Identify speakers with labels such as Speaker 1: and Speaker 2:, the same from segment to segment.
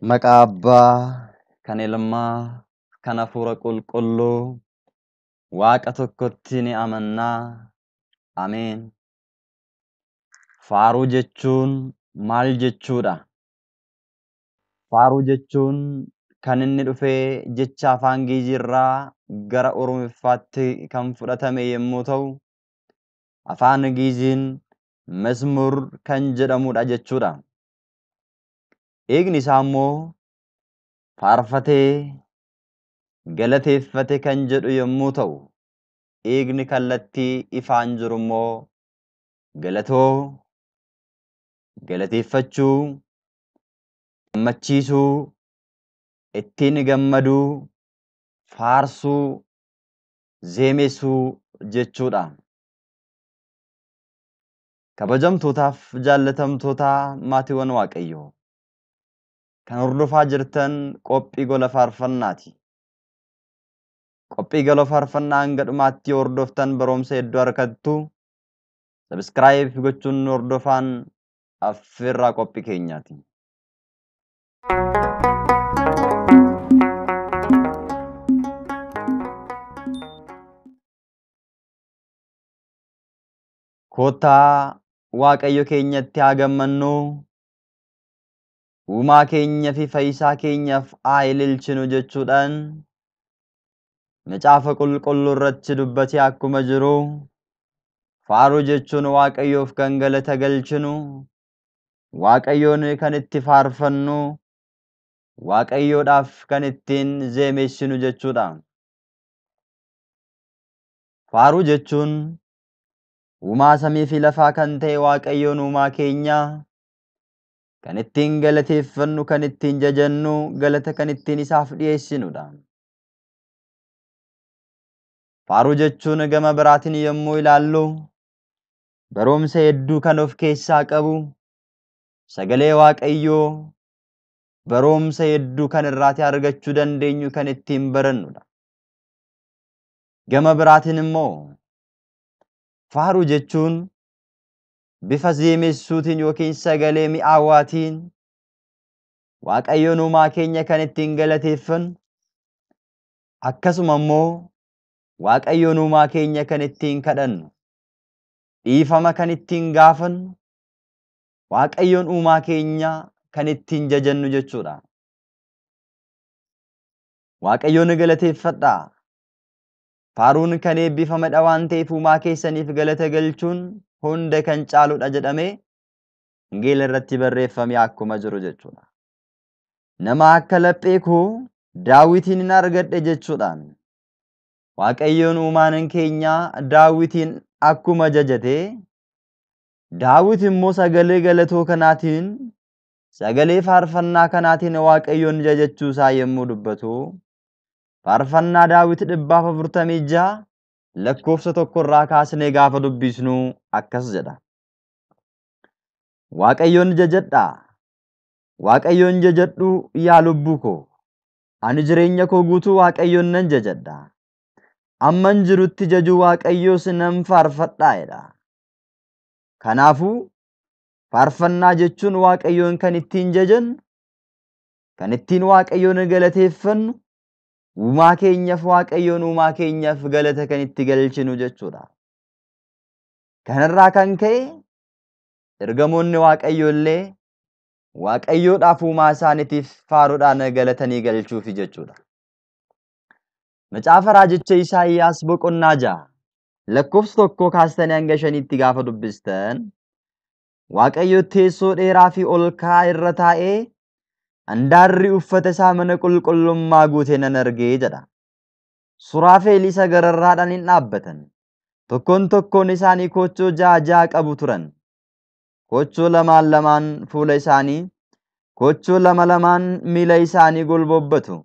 Speaker 1: Maqaa Abbaa, kan Ilmaa, kan Hafuura Qulqulluu, Waaqa tokkotti ni amannaa. Ameen. Faaruu jechuun maal jechuudha? Faaruu jechuun kan inni dhufee jecha afaan Gi'iizirraa gara Oromiffaatti kan fudhatame yommuu ta'u, afaan Gi'iiziin Mazmur kan jedhamudha jechuudha. Hiikni isaa immoo faarfatee, galateeffate kan jedhu yommuu ta'u, hiikni kallattii ifaan jiru immoo galatoo, galateeffachuu, gammachiisuu, ittiin gammaduu, faarsuu, zeemessuu jechuudha. Kabajamtootaaf jaallatamtoota maatiiwwan Waaqayyoo kan hordofaa jirtan qophii gola faarfannaati. Qophii gola faarfannaa hanga dhumaatti yoo hordoftan barumsa hedduu argattu. Sabiskiraayib gochuun nu hordofaan affeerraa qophii keenyaati. Kottaa Waaqayyo keenyatti haa gammannu. Uumaa keenya fi fayyisaa keenyaaf haa ililchinu jechuudhaan macaafa qulqulluu irratti dubbatee akkuma jiru faaruu jechuun Waaqayyoof kan galata galchinu, Waaqayyoon kan itti faarfannu, Waaqayyoodhaaf kan ittiin zeemessinu jechuudha. Faaruu jechuun uumaa samii fi lafaa kan ta'e Waaqayyoon uumaa keenya kan ittiin galateeffannu, kan ittiin jajannu, galata kan ittiin isaaf dhiyeessinudha. Faaruu jechuun gama biraatiin yommuu ilaallu barumsa hedduu kan of keessaa qabu, sagalee Waaqayyoo barumsa hedduu kan irraatii argachuu dandeenyu kan ittiin barannudha. Gama biraatiin immoo faaruu jechuun bifa zeemessuutiin yookiin sagalee mi'aawaatiin Waaqayyoon uumaa keenya kan ittiin galateeffannu, akkasuma immoo Waaqayyoon uumaa keenya kan ittiin kadhannu, dhiifama kan ittiin gaafannu, Waaqayyoon uumaa keenya kan ittiin jajannu jechuudha. Waaqayyoon galateeffadhaa. Faaruun kan eebbifamedha waan ta'eef uumaa keessaniif galata galchuun hunda kan caaludha jedhamee wangeela irratti barreeffamee akkuma jiru jechuudha. Nama akka laphee koo Daawitiin hin argadhe jechuudhaan Waaqayyoon uumaan keenya Daawitiin akkuma jajate, Daawit immoo sagalee galatoo kanaatiin, sagalee faarfannaa kanaatiin Waaqayyoon jajachuu isaa yommuu dubbatu, faarfannaa Daawit 146 lakkoofsa 1 irraa kaasnee gaafa dubbisnu akkas jedha. Waaqayyoon jajadhaa, Waaqayyoon jajadhu yaa lubbuu koo, ani jireenya koo guutuu Waaqayyoon nan jajadha. Amman jirutti jajuu Waaqayyoos nan faarfadhaa jedha. Kanaafuu faarfannaa jechuun Waaqayyoon kan ittiin jajannu, kan ittiin Waaqayyoon galateeffannu, uumaa keenyaaf Waaqayyoon uumaa keenyaaf galata kan itti galchinu jechuudha. Kanarraa kan ka'e ergamoonni Waaqayyoo illee Waaqayyoodhaaf uumaa isaaniitiif faaruudhaan galatanii galchuufi jechuudha. Macaafa Raajicha Isaayyaas boqonnaa 6 lakkoofsa 1 kaastanii hanga 5tti gaafa dubbistan Waaqayyo teessoo dheeraa fi ol ka'aa irra taa'ee handaarri uffata isaa mana qulqullummaa guute nan argee jedha. Suraafeel isa gararraadhaan hin dhaabbatan. Tokkoon tokkoon isaanii koochoo 6 6 qabu turan. Koochoo lamaan lamaan fuula isaanii, koochoo lama lamaan miila isaanii golbobbatu.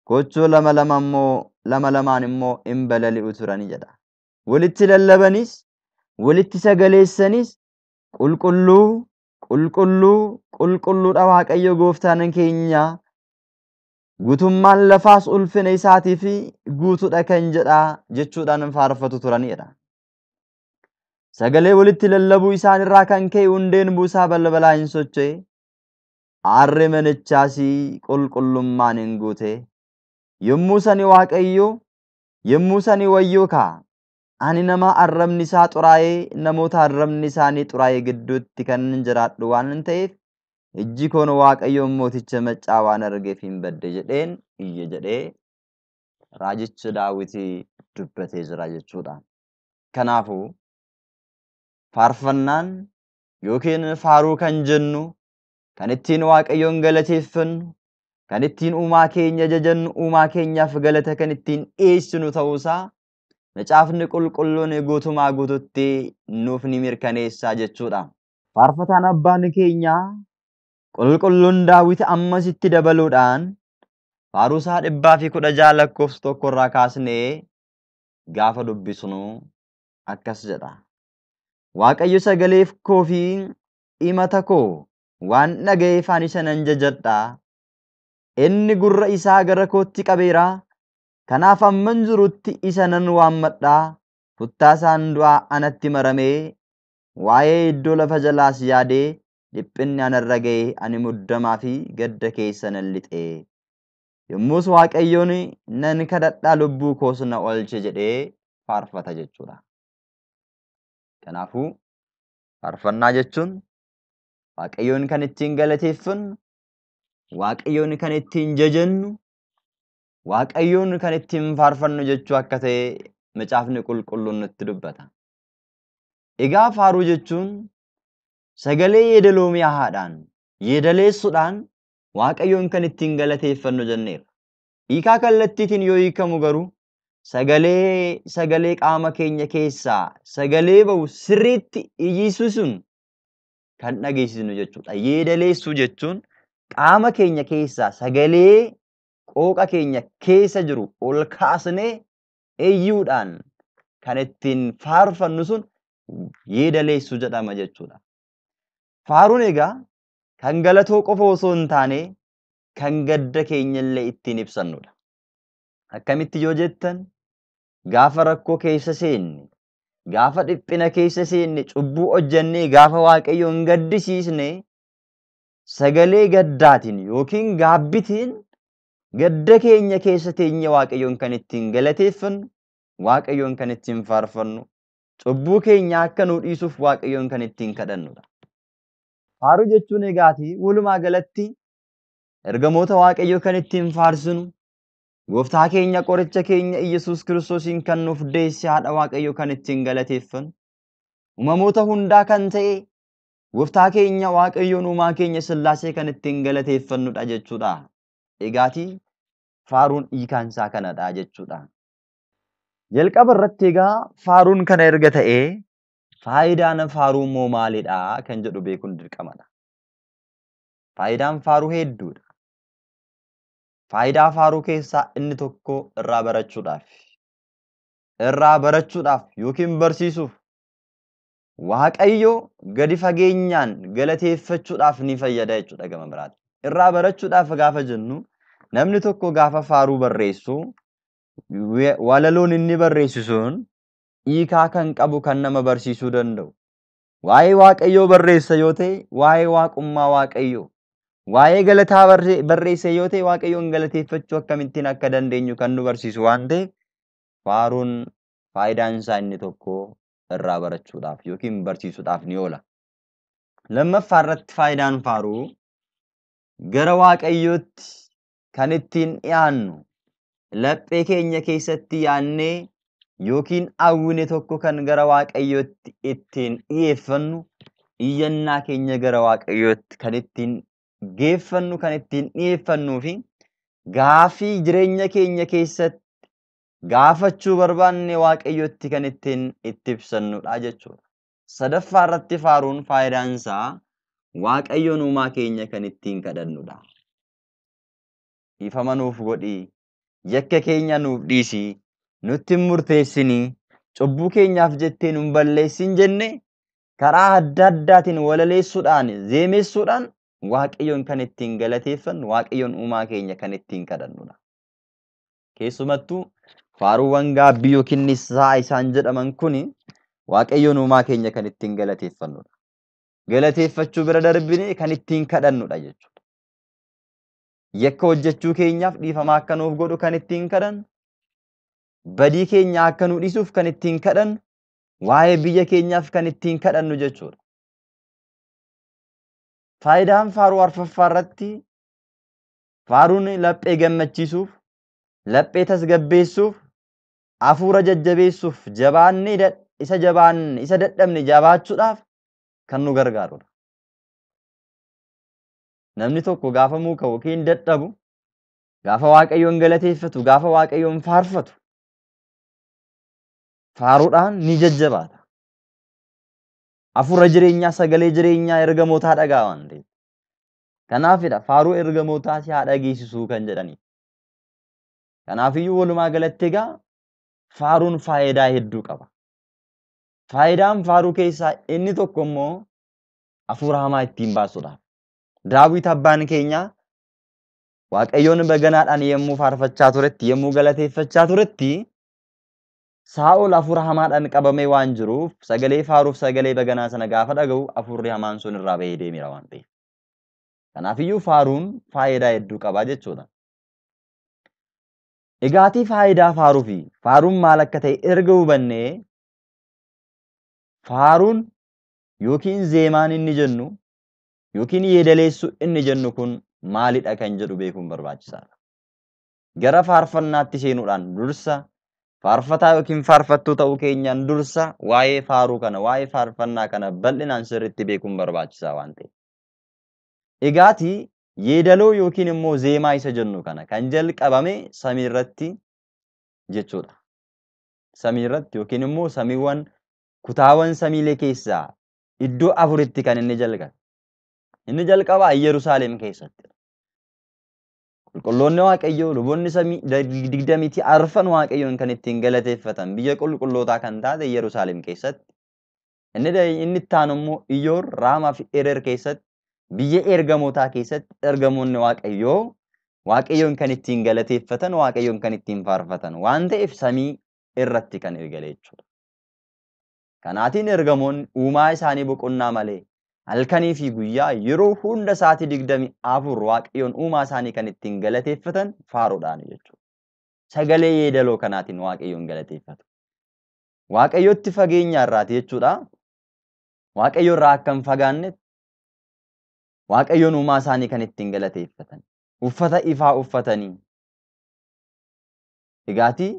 Speaker 1: Koochoo lama lama immoo lama lamaan immoo hin balali'u turani jedha. Walitti lallabanis, walitti sagaleessanis qulqulluu, qulqulluu, qulqulluudha Waaqayyo gooftaan keenya. Guutummaan lafaas ulfina isaatii fi guutuudha kan jedha jechuudhaan faarfatu turanidha. Sagalee walitti lallabuu isaan irraa kan ka'e hundeen buusaa balbalaa hin socho'e. Aarri manichaas qulqullummaan hin guute. Yommuu sani Waaqayyo, yommuu sani wayyoo kaa! Ani nama arrabni isaa xuraa'ee, namoota arrabni isaanii xuraa'ee gidduutti kan jiraadhu waan ta'eef, ijji koon Waaqayyoon mooticha maccaa waan argeef hin badde jedheen iyye jedhee raajichi Daawit dubbatee jira jechuudha. Kanaafuu faarfannaan yookiin faaruu kan jennu kan ittiin Waaqayyoon galateeffannu, kan ittiin uumaa keenya jajannu, uumaa keenyaaf galata kan ittiin dhiyeessinu ta'uusaa Macaafni qulqulluun guutumaa guututti nuuf ni mirkaneessaa jechuudha. Faarfataan abbaan keenyaa qulqulluun Daawit ammas itti dabaluudhaan faaruusaa 116 lakkoofsa 1 irraa kaasnee gaafa dubbisnu akkas jedha. Waaqayyo sagalee koo fi himata koo waan dhaga'eef ani isa nan jajadha. Inni gurra isaa gara kootti qabeera. Kanaaf amman jirutti isa nan waammadha. Futtaasaan du'aa anatti maramee waa'ee iddoo lafa jalaas yaadee dhiphinni anarra ga'e ani muddamaa fi gadda keessa nan lixe. Yommus Waaqayyoon nan kadhadhaa lubbuu koos na oolche jedhee faarfata jechuudha. Kanaafuu faarfannaa jechuun Waaqayyoon kan ittiin galateeffannu, Waaqayyoon kan ittiin jajannu, Waaqayyoon kan ittiin faarfannu jechuu akka ta'e Macaafni qulqulluun nutti dubbata. Egaa faaruu jechuun sagalee yeedaloo mi'aahaadhaan, yeedaleessuudhaan Waaqayyoon kan ittiin galateeffannu jenneerra. Hiikaa kallattiitiin yoo hiikamu garuu sagalee qaama keenya keessaa sagalee ba'u sirriitti iyyisiisuun kan dhageessisnu jechuudha. Yeedaleessuu jechuun qaama keenya keessaa sagalee qooqa keenya keessa jiru ol kaasnee iyyuudhaan kan ittiin faarfannu sun yeedaleessuu jedhama jechuudha. Faaruun egaa kan galatoo qofa osoo hin taane kan gadda keenya illee ittiin ibsannudha. Akkamitti yoo jettan gaafa rakkoo keessa seenne, gaafa dhiphina keessa seenne, cubbuu hojjennee gaafa Waaqayyoon gaddisiisne sagalee gaddaatiin yookiin gaabbitiin gadda keenya keessa teenye Waaqayyoon kan ittiin galateeffannu, Waaqayyoon kan ittiin faarfannu, cubbuu keenya akka nuu dhiisuuf Waaqayyoon kan ittiin kadhannudha. Faaruu jechuun egaati walumaa galatti ergamoota Waaqayyoo kan ittiin faarsinu, Gooftaa keenya qoricha keenya Iyyasuus Kiristoosiin kan nuuf deesse haadha Waaqayyoo kan ittiin galateeffannu, uumamoota hundaa kan ta'e Gooftaa keenya Waaqayyoon uumaa keenya Sillaasee kan ittiin galateeffannudha jechuudha. Egaati faaruun hiikaan isaa kanadha jechuudha. Jalqaba irratti egaa faaruun kana erga ta'ee faayidaan faaruu immoo maalidha kan jedhu beekuun dirqamadha. Faayidaan faaruu hedduudha. Faayidaa faaruu keessaa inni tokko irraa barachuudhaaf. Irraa barachuudhaaf yookiin barsiisuuf Waaqayyo gadi fageenyaan galateeffachuudhaaf ni fayyada jechuudha gama biraatti. Irraa barachuudhaaf gaafa jennu namni tokko gaafa faaruu barreessu walaloon inni barreessu sun hiikaa kan qabu kan nama barsiisuu danda'u. Waa'ee Waaqayyoo barreessa yoo ta'e waa'ee waaqummaa Waaqayyoo, waa'ee galataa barreessa yoo ta'e Waaqayyoon galateeffachuu akkamittiin akka dandeenyu kan nu barsiisu waan ta'eef faaruun faayidaan isaa inni tokko irraa barachuudhaaf yookiin barsiisuudhaaf ni oola. Lammaffaa irratti faayidaan faaruu gara Waaqayyootti kan ittiin dhiyaannu laphee keenya keessatti yaannee yookiin hawwine tokko kan gara Waaqayyootti ittiin dhiyeeffannu, iyyannaa keenya gara Waaqayyootti kan ittiin geeffannu, kan ittiin dhiyeeffannuu fi gaafii jireenya keenya keessatti gaafachuu barbaanne Waaqayyootti kan ittiin itti ibsannudha jechuudha. Sadaffaa irratti faaruun faayidaan isaa Waaqayyoon uumaa keenya kan ittiin kadhannudha. Dhiifama nuuf godhi, yakka keenya nuuf dhiisi, nutti hin murteessinii, cubbuu keenyaaf jettee nu hin balleessin jenne karaa adda addaatiin walaleessuudhaan, zeemessuudhaan Waaqayyoon kan ittiin galateeffannu, Waaqayyoon uumaa keenya kan ittiin kadhannudha. Keessumattuu faaruuwwan gaabbii yookiin nissaa isaan jedhaman kuni Waaqayyoon uumaa keenya kan ittiin galateeffannudha. Galateeffachuu bira darbine kan ittiin kadhannudha jechuudha. Yakka hojjechuu keenyaaf dhiifama akka nuuf godhu kan ittiin kadhannu, badii keenya akka nu dhiisuuf kan ittiin kadhannu, waa'ee biyya keenyaaf kan ittiin kadhannu jechuudha. Faayidaan faaruu arfaffaa irratti faaruun laphee gammachiisuuf, laphee tasgabbeessuuf, hafuura jajjabeessuuf, jabaannee isa jabaanne isa dadhabne jabaachuudhaaf kan nu gargaarudha. Namni tokko gaafa muka yookiin dadhabu, gaafa Waaqayyoon galateeffatu, gaafa Waaqayyoon faarfatu, faaruudhaan ni jajjabaata. Hafuura jireenyaa, sagalee jireenyaa ergamootaa dhagaa waan ta'eef. Kanaafidha faaruu ergamootaa si haa dhageessisuu kan jedhani. Kanaafiyyuu walumaa galatti egaa faaruun faayidaa hedduu qaba. Faayidaan faaruu keessaa inni tokko immoo hafuura hamaa ittiin baasuudhaaf. Daawit abbaan keenya Waaqayyoon baganaadhaan yommuu faarfachaa turetti, yommuu galateeffachaa turetti, Saa'ol hafuura hamaadhaan qabamee waan jiruuf sagalee faaruuf sagalee baganaa sana gaafa dhaga'u hafuurri hamaan sun irraa bahee deemeera waan ta'eef. Kanaafiyyuu faaruun faayidaa hedduu qaba jechuudha. Egaatii faayidaa faaruu fi faaruun maal akka ta'e erga hubannee, faaruun yookiin zeemaan inni jennu yookiin yeedaleessuu inni jennu kun maalidha kan jedhu beekuun barbaachisaadha. Gara faarfannaatti seenuudhaan dursa faarfataa yookiin faarfattuu ta'uu keenyaan dursa waa'ee faaruu kana, waa'ee faarfannaa kana bal'inaan sirriitti beekuun barbaachisaa waan ta'eef. Egaatii yeedaloo yookiin immoo zeemaa isa jennu kana kan jalqabame samii irratti jechuudha. Samii irratti yookiin immoo samiiwwan kutaawwan samiilee keessaa iddoo afuritti kan inni jalqabe. Inni jalqabaa Yerusaalem keessatti. Qulqulloonni Waaqayyoo luboonni samii 24 Waaqayyoon kan ittiin galateeffatan biyya qulqullootaa kan taate Yerusaalem keessatti. Inni itti aanu immoo Iyoor, Raamaa fi Erer keessatti, biyya ergamootaa keessatti ergamoonni Waaqayyoo Waaqayyoon kan ittiin galateeffatan, Waaqayyoon kan ittiin faarfatan waan ta'eef samii irratti kan eegale jechuudha. Kanaatiin ergamoonni uumaa isaanii boqonnaa malee halkanii fi guyyaa yeroo hunda sa'aatii 24 Waaqayyoon uumaa isaanii kan ittiin galateeffatan faaruudhaan jechuudha. Sagalee yeedaloo kanaatiin Waaqayyoon galateeffatu. Waaqayyotti fageenya irraati jechuudha. Waaqayyo irraa akka hin fagaannetti Waaqayyoon uumaa isaanii kan ittiin galateeffatan. Uffata ifaa uffatanii. Egaatii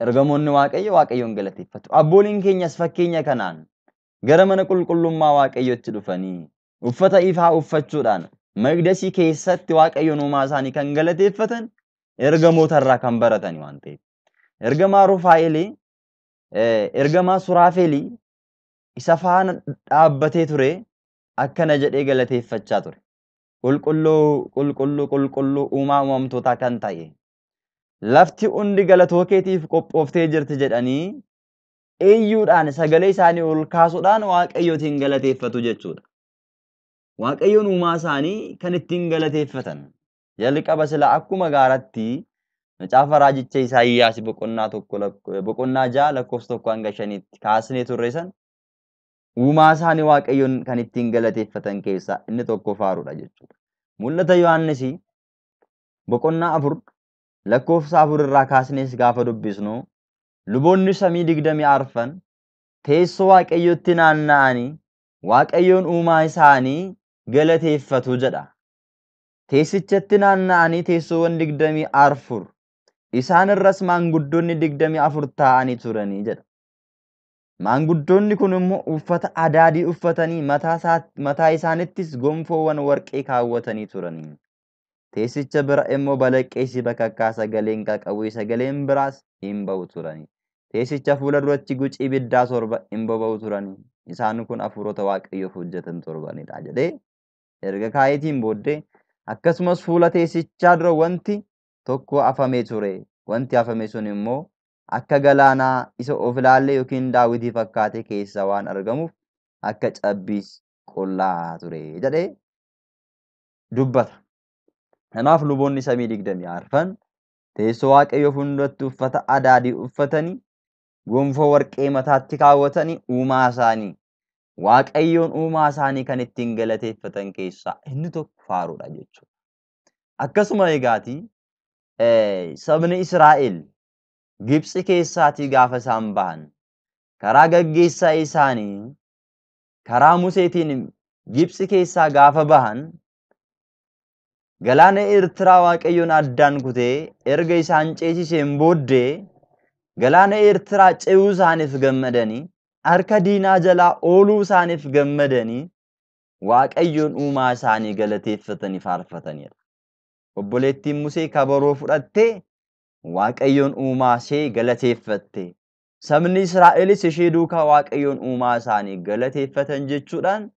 Speaker 1: ergamoonni Waaqayyo Waaqayyoon galateeffatu. Abbooliin keenyas fakkeenya kanaan gara mana qulqullummaa Waaqayyotti dhufanii uffata ifaa uffachuudhaan maqdasii keessatti Waaqayyoon uumaa isaanii kan galateeffatan ergamoota irraa kan baratani waan ta'eef. Ergamaa Rufaa'eelii, ergamaa Suraafeelii isa faana dhaabbatee ture akkana jedhee galateeffachaa ture. Qulqulluu, qulqulluu, qulqulluu uumaa uumamtootaa kan ta'e. Lafti hundi galatoo keetiif qophooftee jirti jedhanii iyyuudhaan sagalee isaanii ol kaasuudhaan Waaqayyootiin galateeffatu jechuudha. Waaqayyoon uumaa isaanii kan ittiin galateeffatan. Jalqaba sila akkuma gaaratti macaafa raajicha Isaayyaas boqonnaa 6 lakkoofsa 1 hanga 5tti kaasnee turre san uumaa isaanii Waaqayyoon kan ittiin galateeffatan keessaa inni tokko faaruudha jechuudha. Mul'ata Yohaannis boqonnaa 4 lakkoofsa 4 irraa kaasnees gaafa dubbisnu luboonni samii 24 teessoo Waaqayyootti naanna'anii Waaqayyoon uumaa isaanii galateeffatu jedha. Teessichatti naanna'anii teessoowwan 24 isaan irras maanguddoonni 24 taa'anii turanii jedha. Maanguddoonni kun immoo uffata adaadii uffatanii mataa isaanittis gonfoowwan warqee kaawwatanii turanii. Teessicha bira immoo balaqqeessi bakakkaa sagaleen qaqawwee sagaleen biraas hin ba'u turanii. Teessicha fuula duratti gucii ibiddaa 7 hin boba'u turanii. Isaan kun hafuurota Waaqayyoof hojjetan torbanidha jedhee erga kaayetiin booddee akkasumas fuula teessichaa dura wanti tokko afamee ture. Wanti afame sun immoo akka galaanaa isa of ilaallee yookiin daawitii fakkaate keessa waan argamuuf akka cabbiis qullaa ture jedhee dubbata. Kanaaf luboonni samii 24 teessoo Waaqayyoo fuulduratti uffata adaadii uffatanii gonfoo warqee mataatti kaawwatanii uumaa isaanii Waaqayyoon uumaa isaanii kan ittiin galateeffatan keessaa inni tokko faaruudha jechuudha. Akkasuma egaati sabni Israa'el Gibxi keessaatii gaafa isaan bahan karaa gaggeessaa isaanii karaa Museetiin Gibxi keessaa gaafa bahan galaana Eertiraa Waaqayyoon addaan kutee erga isaan ceesiseen booddee galaana Eertiraa ce'uu isaaniif gammadanii harka diinaa jalaa ooluu isaaniif gammadanii Waaqayyoon uumaa isaanii galateeffatanii faarfataniidha. Obboleettiin Musee kabaroo fudhattee Waaqayyoon uumaa ishee galateeffatte. Sabni Israa'elis ishee duukaa Waaqayyoon uumaa isaanii galateeffatan jechuudhaan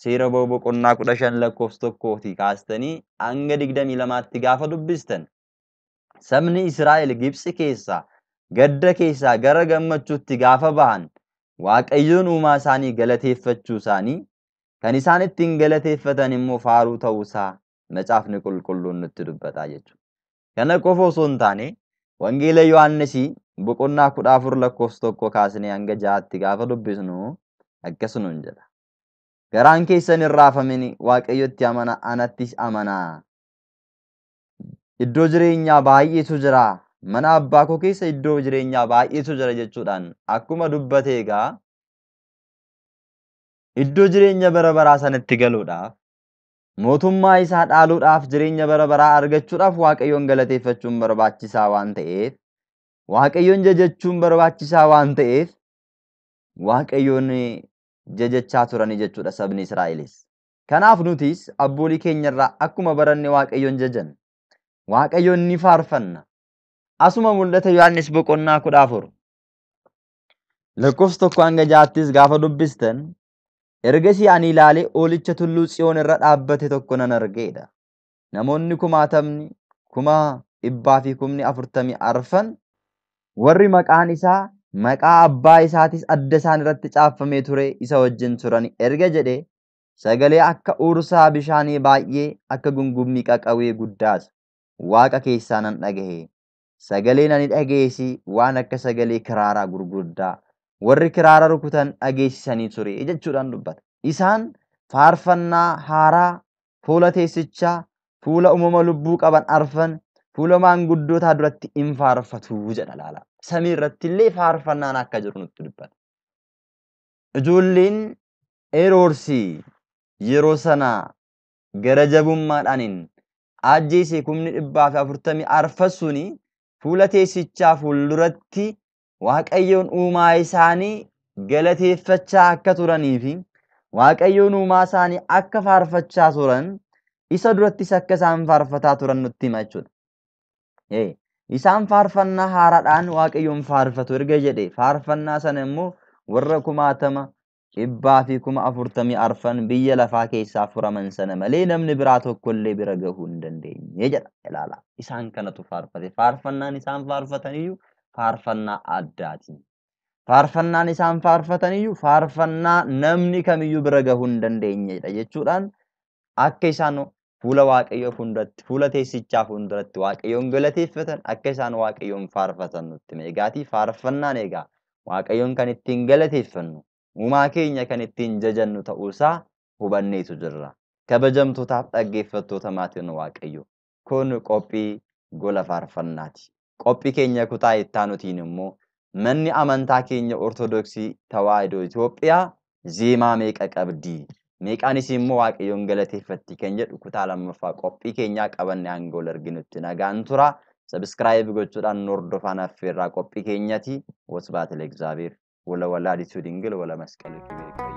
Speaker 1: seera ba'uu boqonnaa 15 lakkoofsa 1 kaastanii hanga 22tti gaafa dubbistan sabni Israa'el Gibxi keessaa gadda keessaa gara gammachuutti gaafa bahan Waaqayyoon uumaa isaanii galateeffachuu isaanii kan isaan ittiin galateeffatan immoo faaruu ta'uusaa macaafni qulqulluun nutti dubbataa jechuudha. Kana qofa osoo hin taane Wangeela Yohaannisii boqonnaa 14 lakkoofsa 1 kaasnee hanga 6tti gaafa dubbisnu akkasumaan jedha. Garaan keessan hin raafamin, Waaqayyotti amanaa, anattis amanaa. Iddoo jireenyaa baay'eetu jira. Mana abbaa koo keessa iddoo jireenyaa baay'eetu jira jechuudhaan akkuma dubbate egaa iddoo jireenya bara baraa sanatti galuudhaaf mootummaa isaa dhaaluudhaaf jireenya bara baraa argachuudhaaf Waaqayyoon galateeffachuun barbaachisaa waan ta'eef Waaqayyoon jajachuun barbaachisaa waan ta'eef Waaqayyoon jajachaa turanii jechuudha sabni Israa'elis. Kanaaf nutis abboolii keenyarraa akkuma baranne Waaqayyoon jajan. Waaqayyoon ni faarfanna. Asuma mul'ata Yohaannis boqonnaa 14 lakkoofsa 1 hanga 6ttis gaafa dubbistan ergasii ani ilaalee oolicha tulluu Tsiyoon irra dhaabbate tokko nan argeedha. Namoonni kumaatamni 144,000 warri maqaan isaa maqaa abbaa isaatis adda isaan irratti caaffamee ture isa wajjin turan erga jedhe sagalee akka uursaa bishaanii baay'ee akka gungummii qaqawwee guddaas Waaqa keessaa nan dhagahe. Sagaleen ani dhageessi waan akka sagalee kiraaraa gurguddaa warri kiraara rukutan dhageessisanii ture jechuudhaan dubbata. Isaan faarfannaa haaraa fuula teessichaa fuula uumama lubbuu qaban arfan fuula maanguddootaa duratti in faarfatu jedha laala. Samii irratti illee faarfannaan akka jiru nutti dubbata. Ijoolleen Heroodsi yeroo sana gara jabummaadhaaniin ajjeese 144,000 suni fuula teessichaa fuulduratti Waaqayyoon uumaa isaanii galateeffachaa akka turanii fi Waaqayyoon uumaa isaanii akka faarfachaa turan isa durattis akka isaan faarfataa turan nutti hima jechuudha. Isaan faarfannaa haaraadhaan Waaqayyoon faarfatu erga jedhe faarfannaa sana immoo warra 144,000 biyya lafaa keessaa furaman sana malee namni biraa tokkollee bira gahuu hin dandeenye jedha. Ilaala. Isaan kanatu faarfate. Faarfannaan isaan faarfataniyyuu faarfannaa addaati. Faarfannaan isaan faarfataniyyuu faarfannaa namni kamiyyuu bira gahuu hin dandeenyedha jechuudhaan akka isaan fuula Waaqayyoo fuulduratti, fuula teessichaa fuulduratti Waaqayyoon galateeffatan akka isaan Waaqayyoon faarfatan nutti hima. Egaatii faarfannaan egaa Waaqayyoon kan ittiin galateeffannu uumaa keenya kan ittiin jajannu ta'uusaa hubanneetu jirra. Kabajamtootaaf dhaggeeffattoota maatiin Waaqayyoo kun qophii gola faarfannaati. Qophii keenya kutaa ittaanutiin immoo manni amantaa keenya Ortodoksii Tawaahidoo Itoophiyaa zeemaa meeqa qabdi? Meeqaanis immoo Waaqayyoon galateeffatti kan jedhu kutaa lammaffaa qophii keenyaa qabanne hanga wal arginutti nagaan tura. Sabiskiraayib gochuudhaan nu hordofaan affeerraa qophii keenyati. Wasbaat ለእግዚአብሔር ወለወላዲቱ ድንግል ወለመስቀሉ ክቡር።